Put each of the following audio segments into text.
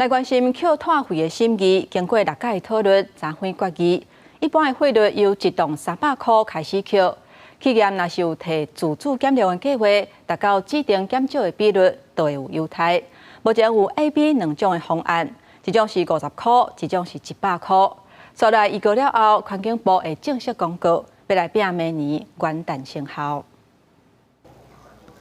來關心扣碳費的審議，經過六屆討論，昨昏決議。一般的費率由一棟300箍開始扣，企業若是有提自主減量的計劃，達到指定減少的比率，就會有優待。目前有 A、B 兩種的方案，一種是50箍，一種是100箍。煞來議過了後，環境部會正式公告，欲來拼明年元旦生效。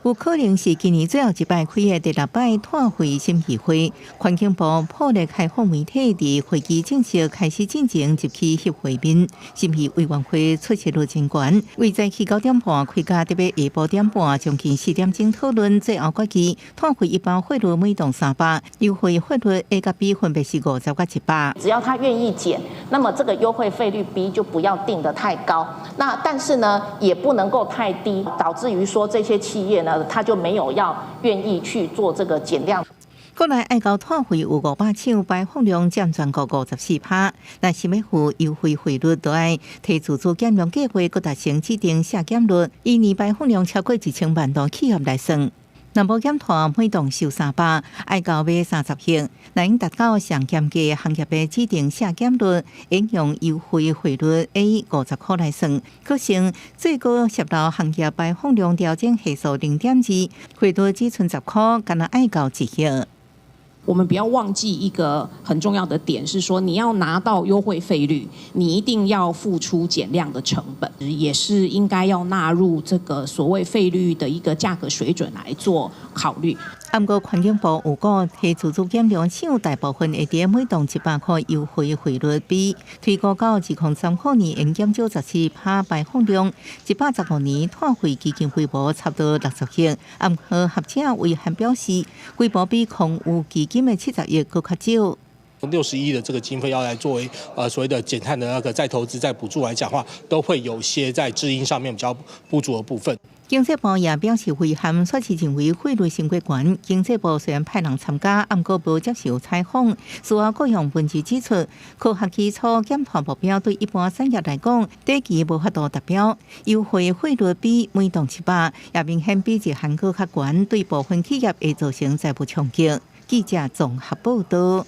有可能是今年最後一擺開的第六擺碳費審議會，環境部破例開放媒體佇會議正式開始進前入去翕畫面。審議委員會出席率真懸，為早起9點半開到特別下晡點半，將近4點鐘討論，最後決議碳費一般費率每棟300，優惠費率 A 佮 B 分別是50佮100。只要他願意減，那麼這個優惠費率 B 就不要定得太高。那但是呢，也不能夠太低，導致於說這些企業呢，他就沒有要願意去做這個減量。國內愛交碳費有500廠，排放量佔全國54%。若是欲付優惠費率，就愛提自主減量計劃，閣達成指定削減率，以年排放量超過1000萬噸企業來算。若無減碳，每棟收300，愛到尾30億。若𪜶達到上減價行業的指定削減率，應用優惠費率 A 50箍來算，閣乘最高泄漏行業排放量調整係數0.2，費率只賰10箍，干焦愛交1億。我們不要忘記一個很重要的點，是說你要拿到優惠費率，你一定要付出減量的成本，也是應該要納入這個所謂費率的一個價格水準來做考慮。毋過環境部有講，提自主減量廠大部分會佇每棟100箍優惠費率 B，推估到2035年會減少14%排放量，115年碳費基金規模差不多60億。毋過學者遺憾表示，規模比空污基金的70億閣較少。 60億的這個經費要來作為所謂的減碳的那個再投資再補助來講話，都會有些在資金上面比較不足的部分。經濟部也表示遺憾，說是認為費率傷過懸。經濟部雖然派人參加，毋過無接受採訪。事後閣用文字指出，科學基礎減碳目標對一般產業來講，短期無法度達標。優惠費率比每棟700，也明顯比日韓閣較懸，對部分企業會造成財務衝擊。記者綜合報道。